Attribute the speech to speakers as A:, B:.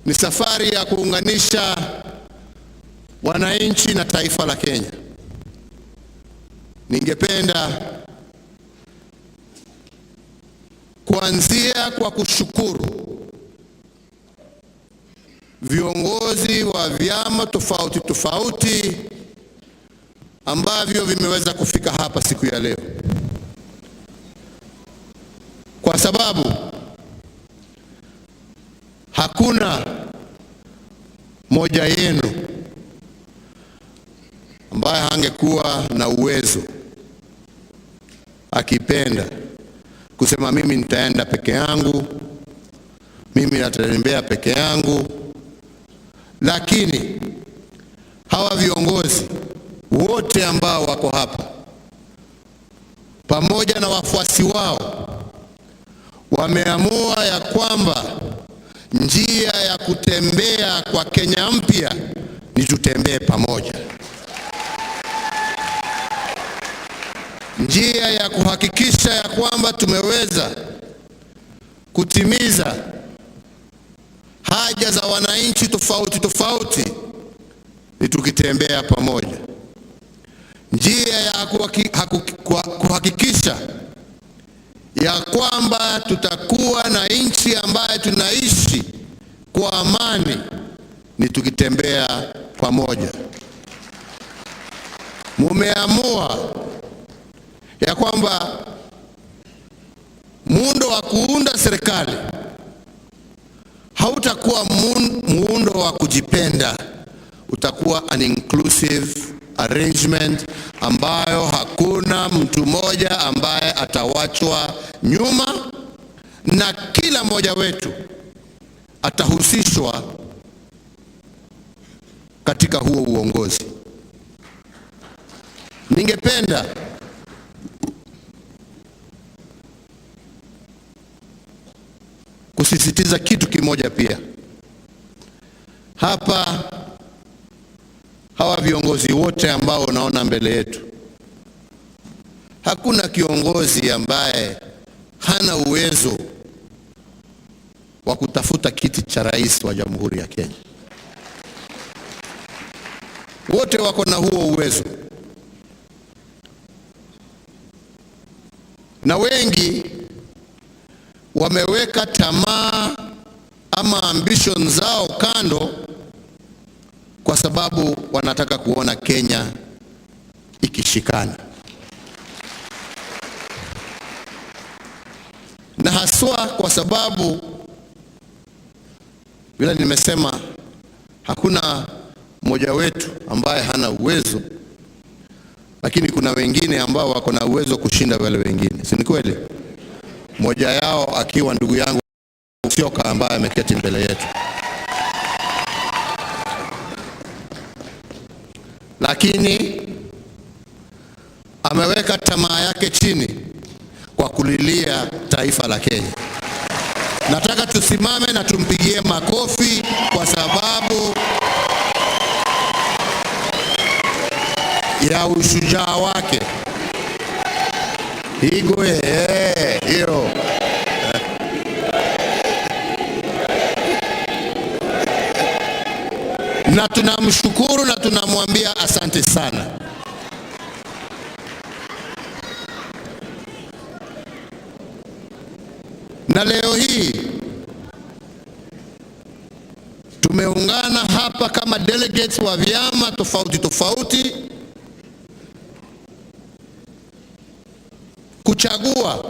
A: Ni safari ya kuunganisha wananchi na taifa la Kenya. Ningependa kuanzia kwa kushukuru viongozi wa vyama tofauti tofauti ambavyo vimeweza kufika hapa siku ya leo, kwa sababu hakuna moja yenu ambaye hangekuwa na uwezo akipenda kusema mimi nitaenda peke yangu, mimi nitatembea peke yangu, lakini hawa viongozi wote ambao wako hapa pamoja na wafuasi wao wameamua ya kwamba njia ya kutembea kwa Kenya mpya ni tutembee pamoja. Njia ya kuhakikisha ya kwamba tumeweza kutimiza haja za wananchi tofauti tofauti ni tukitembea pamoja. Njia ya kuhakikisha ya kwamba tutakuwa na nchi ambayo tunaishi kwa amani ni tukitembea pamoja. Mumeamua ya kwamba muundo wa kuunda serikali hautakuwa muundo wa kujipenda, utakuwa an inclusive arrangement ambayo hakuna mtu mmoja ambaye atawachwa nyuma, na kila mmoja wetu atahusishwa katika huo uongozi. Ningependa kusisitiza kitu kimoja pia hapa. Hawa viongozi wote ambao unaona mbele yetu, hakuna kiongozi ambaye hana uwezo wa kutafuta kiti cha rais wa Jamhuri ya Kenya. Wote wako na huo uwezo, na wengi wameweka tamaa ama ambition zao kando kwa sababu wanataka kuona Kenya ikishikana, na haswa kwa sababu vile nimesema, hakuna mmoja wetu ambaye hana uwezo, lakini kuna wengine ambao wako na uwezo kushinda wale wengine, si ni kweli? Mmoja yao akiwa ndugu yangu Musyoka ambaye ameketi mbele yetu. Lakini ameweka tamaa yake chini kwa kulilia taifa la Kenya. Nataka tusimame na tumpigie makofi kwa sababu ya ushujaa wake. Igwe, hiyo. Na tunamshukuru na tunamwambia asante sana. Na leo hii tumeungana hapa kama delegates wa vyama tofauti tofauti kuchagua